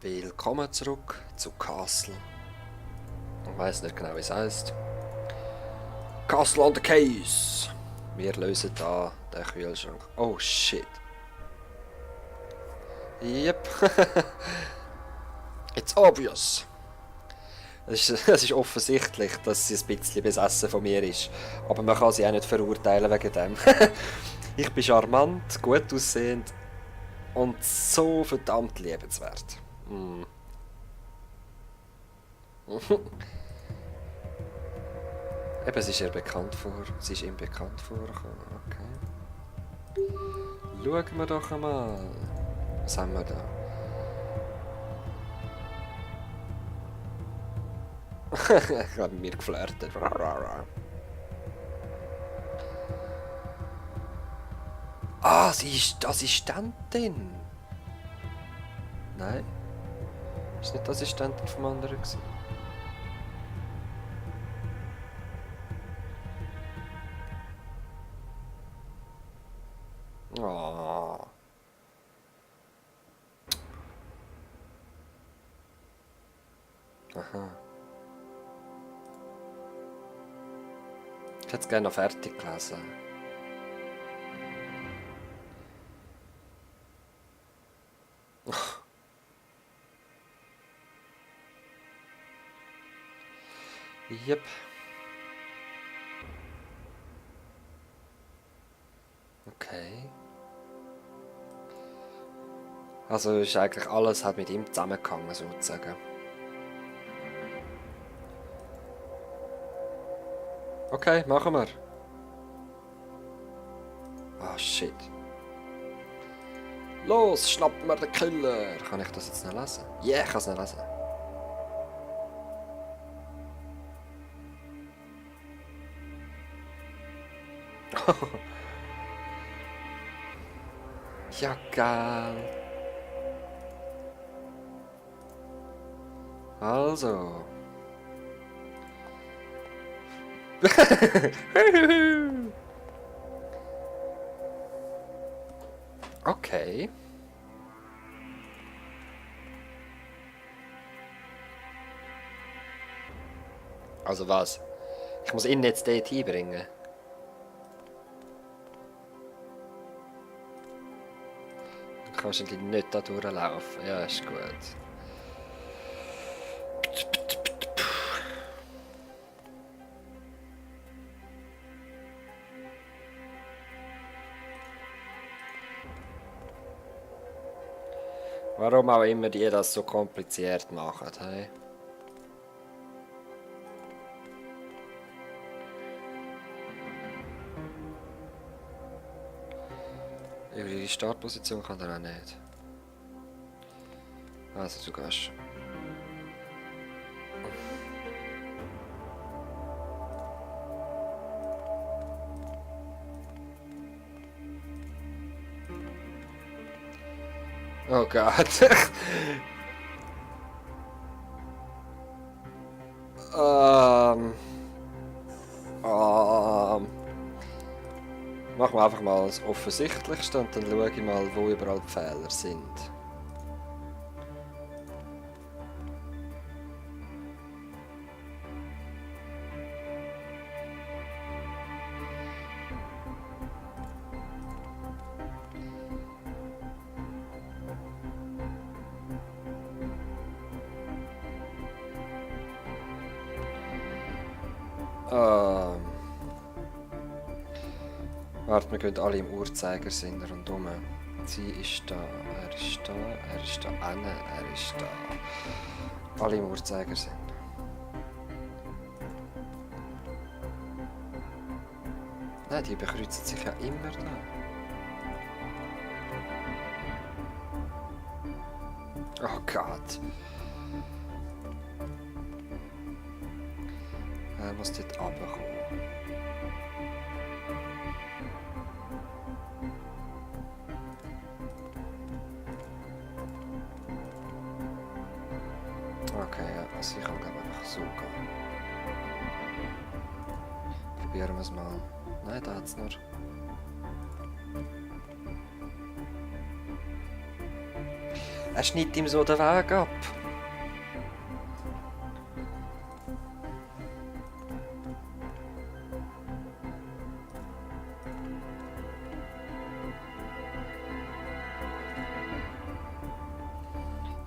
Willkommen zurück zu Castle. Ich weiß nicht genau, wie es heißt. Castle on the Case. Wir lösen da den Kühlschrank. Oh shit. Yep. It's obvious. Es ist offensichtlich, dass sie ein bisschen besessen von mir ist. Aber man kann sie auch nicht verurteilen wegen dem. Ich bin charmant, gut aussehend und so verdammt liebenswert. Mm. Eben, sie ist ihr bekannt vor. Sie ist ihm bekannt vorgekommen. Okay. Schauen wir doch einmal. Was haben wir da? Ich habe mit mir geflirtet. Ah, sie ist die Assistentin. Nein. Ist nicht die Assistentin vom anderen gewesen. Oh. Aha. Ich hätte es gerne noch fertig gelesen. Yep. Okay. Also ist eigentlich alles hat mit ihm zusammengehangen, sozusagen. Okay, machen wir. Ah, shit. Los, schnappen wir den Killer. Kann ich das jetzt noch lesen? Ja, ich kann es noch lesen. Ja, geil. Also. Okay. Also was? Ich muss ihn jetzt dort hinbringen. Du kannst nicht da durchlaufen. Ja, ist gut. Warum auch immer die das so kompliziert machen, hey? Über die Startposition kann er auch nicht. Also du gehst. Oh Gott. Machen wir einfach mal das Offensichtlichste und dann schaue ich mal, wo überall die Fehler sind. Warte, wir gehen alle im Uhrzeigersinn rundum. Sie ist da, er ist da, er ist da, er ist da. Alle im Uhrzeigersinn. Nein, die bekreuzen sich ja immer da. Oh Gott. Er muss dort runterkommen. Okay, ja, also ich kann glaube ich einfach so gehen. Probieren wir es mal. Nein, da hat es nur. Er schneidet ihm so den Weg ab.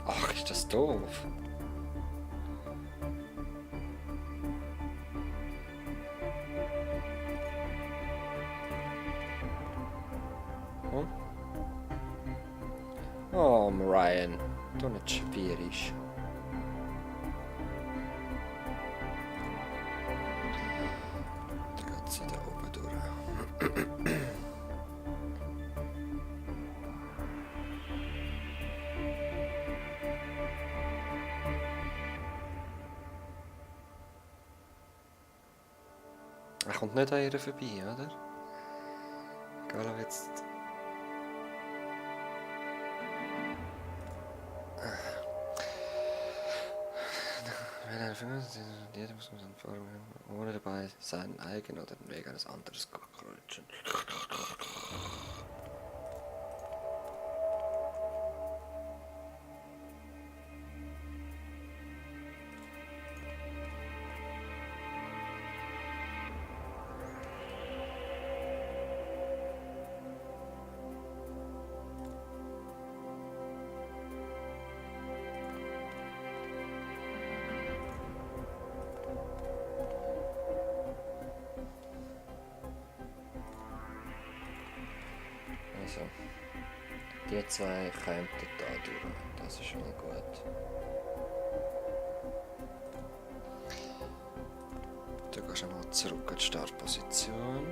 Ach, ist das doof. Hm? Oh, Ryan, du nicht schwierig. Da geht sie da oben durch. Er kommt nicht an ihr vorbei, oder? Egal, ob jetzt... Jeder muss ohne dabei seinen eigenen oder den Weg eines anderen kreuzen. Also, die zwei kämen da durch. Das ist schon mal gut. Du gehst einmal zurück in die Startposition.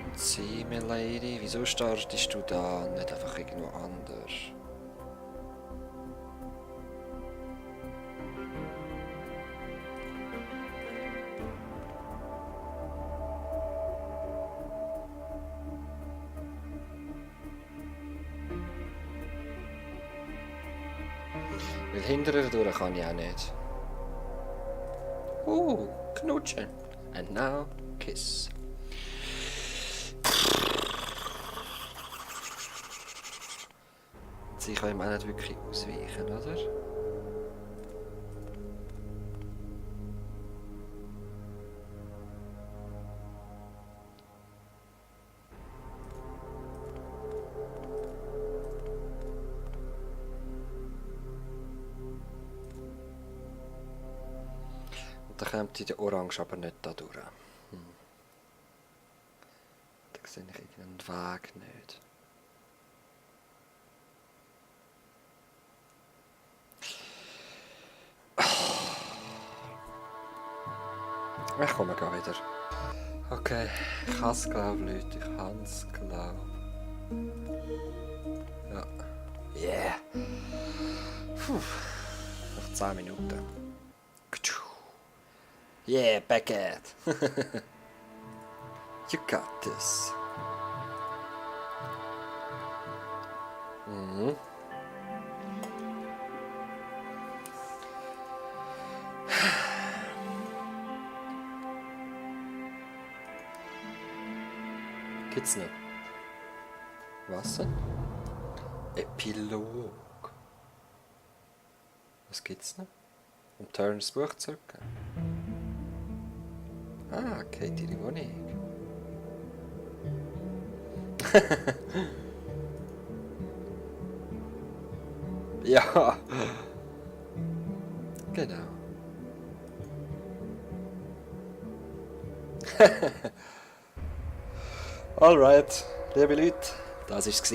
Und sie, Milady, wieso startest du da nicht einfach irgendwo anders? Weil hinter ihr durch kann ich auch nicht. Knutschen. And now, kiss. Sie kann ihm auch nicht wirklich ausweichen, oder? Da kommt der Orange aber nicht da durch. Da sehe ich irgendeinen Weg nicht. Ich komme gar wieder. Okay, ich habe es glaubt, Leute. Ich habe es glaubt. Ja. Yeah. Puh. Noch 10 Minuten. Yeah, Beckett. You got this. Mhm. Gibt's nicht. Was denn? Epilog. Was gibt's noch? Um Turns Buch zurückgeben. Ah, Katie, die Wohnung. Ja. Genau. Alright, liebe Leute, das war es.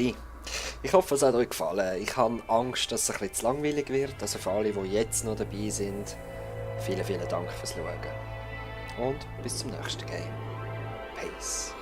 Ich hoffe, es hat euch gefallen. Ich habe Angst, dass es ein bisschen zu langweilig wird. Also für alle, die jetzt noch dabei sind, vielen Dank fürs Schauen. Und bis zum nächsten Game. Peace.